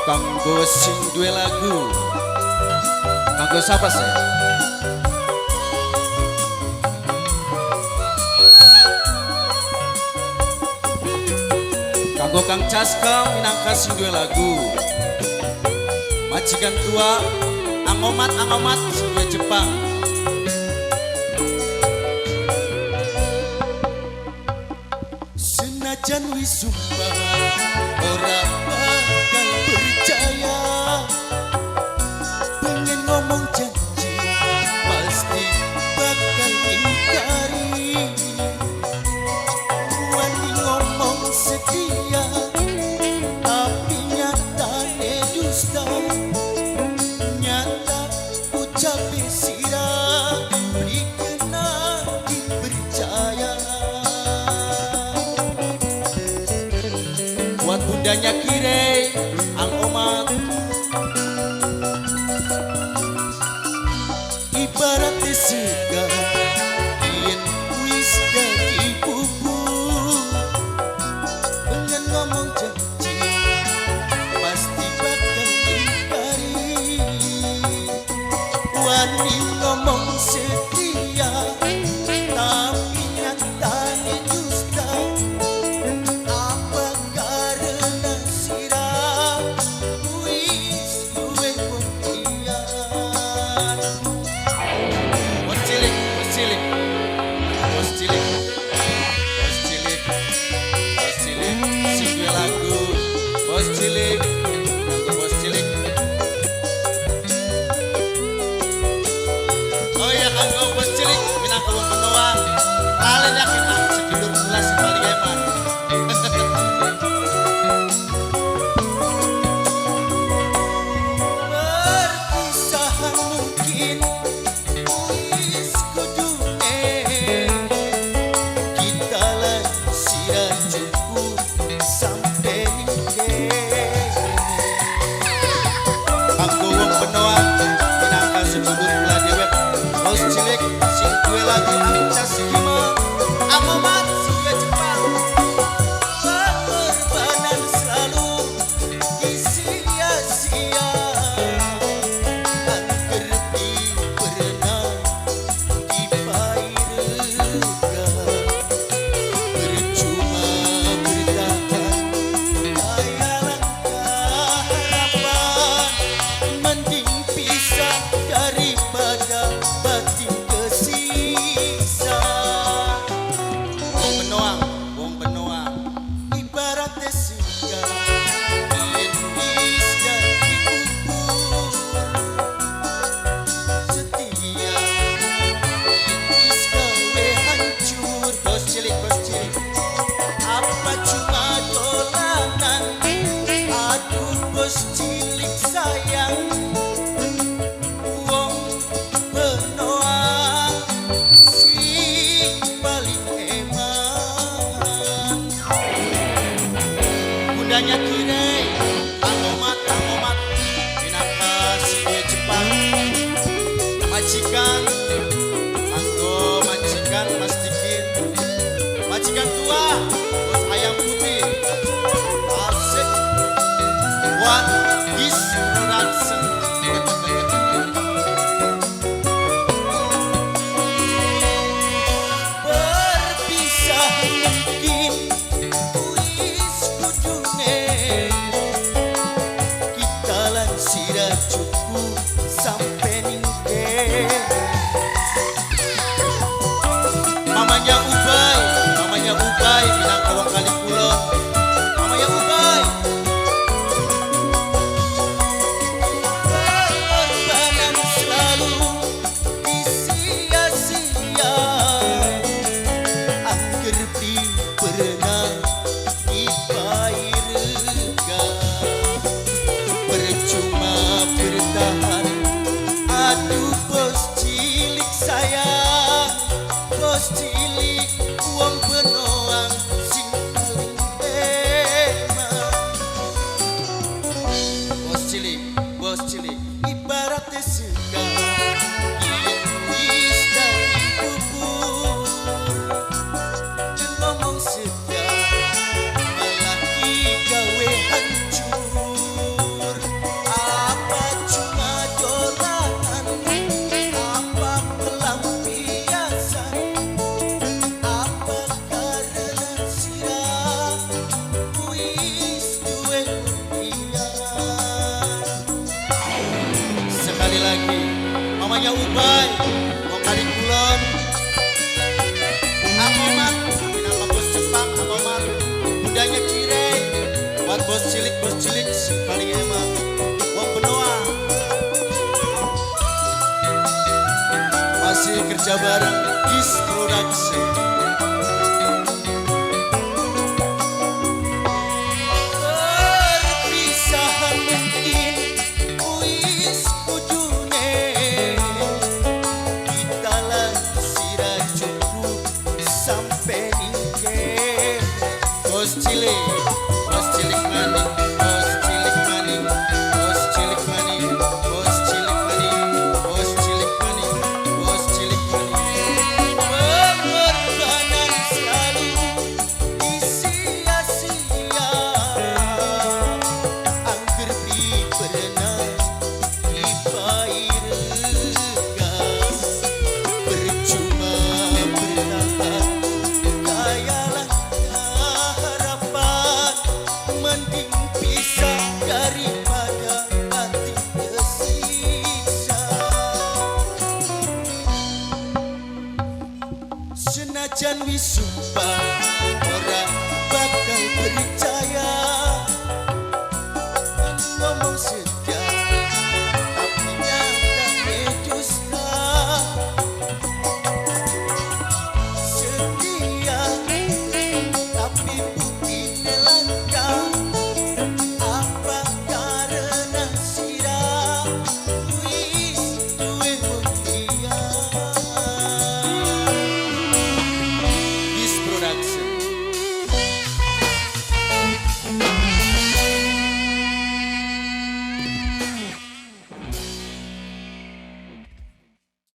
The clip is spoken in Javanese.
Kanggo sing duwe lagu. Kanggo sapa sih? Kanggo Kang Caska minangka sing duwe lagu. Majikan tua angomat angomat sing duwe Jepang. Senajan wis sumpah ora bakal percaya, pengen ngomong janji pasti bakal ingkari. Wani ngomong setia tapi nyatane dusta, nyata ucape sira beli kena dipercaya. Buat bundanya Kirei, Ang Omat. Ibarat sega yen wis dadi bubur, pengen ngomong janji pasti bakal ingkari. Wani ngomong setia tapi nyatane dusta, apa karena sira wis duwe wong liyan. Bos cilik, bos cilik, bos cilik, bos cilik, bos cilik, sing duwe lagu, bos cilik, kanggo bos cilik. Oh iya kanggo bos cilik, minangka wong Benoa, lalen yakin aku sedulur kula sing paling eman. Perpisahan mungkin wis kudune, kita lan sira cukup sampe ning kene. Kanggo wong Benoa minangka sedulur kula dewek, bos cilik sing duwe lagu Angcas Kima, Angomat sing duwe Jepang. Pengorbanan selalu disia-sia, angger pernah dipairega. Percuma bertahan kaya langkah harapan, mending pisah daripada batin kesiksa. Wong Benoa, wong Benoa, ibarat sega yen wis dadi bubur, setia wis gawe hancur. Bos cilik, bos cilik, apa cuma dolanan? Aduh bos cilik sayang, wong Benoa sing paling eman. Bundanya Kirei, Angomat, Angomat, minangka sing duwe Jepang. Majikan, kanggo majikan Mas Dikin, majikan tua, bos ayam putih, asik, buat Gis Production. Berpisah mungkin wis kudune, kita lan sira cukup sampe ning kene. Mamanya Ubay, mamanya Ubay minangka wong Kali Kulon. Mamanya Ubay. Pengorbanan selalu disia-sia, angger beli Dubai, wong Kali Kulon. Akomat minangka bos Jepang Akomat, bundanya Kirei. Buat bos cilik sing paling emang. Wong Benoa. Masih kerja bareng Gis Production. Perpisahan mungkin wis kudune, kita lagi sira cukup sampai ningke. Bos cilik maning, bos cilik maning, bos cilik maning, bos cilik maning, bos cilik maning, bos cilik maning. Pengorbanan selalu disia-sia, angger beli pernah dipairkan. Percuma bertahan, kayalah harapan, mending pisah daripada hati tersiksa. Senajan wis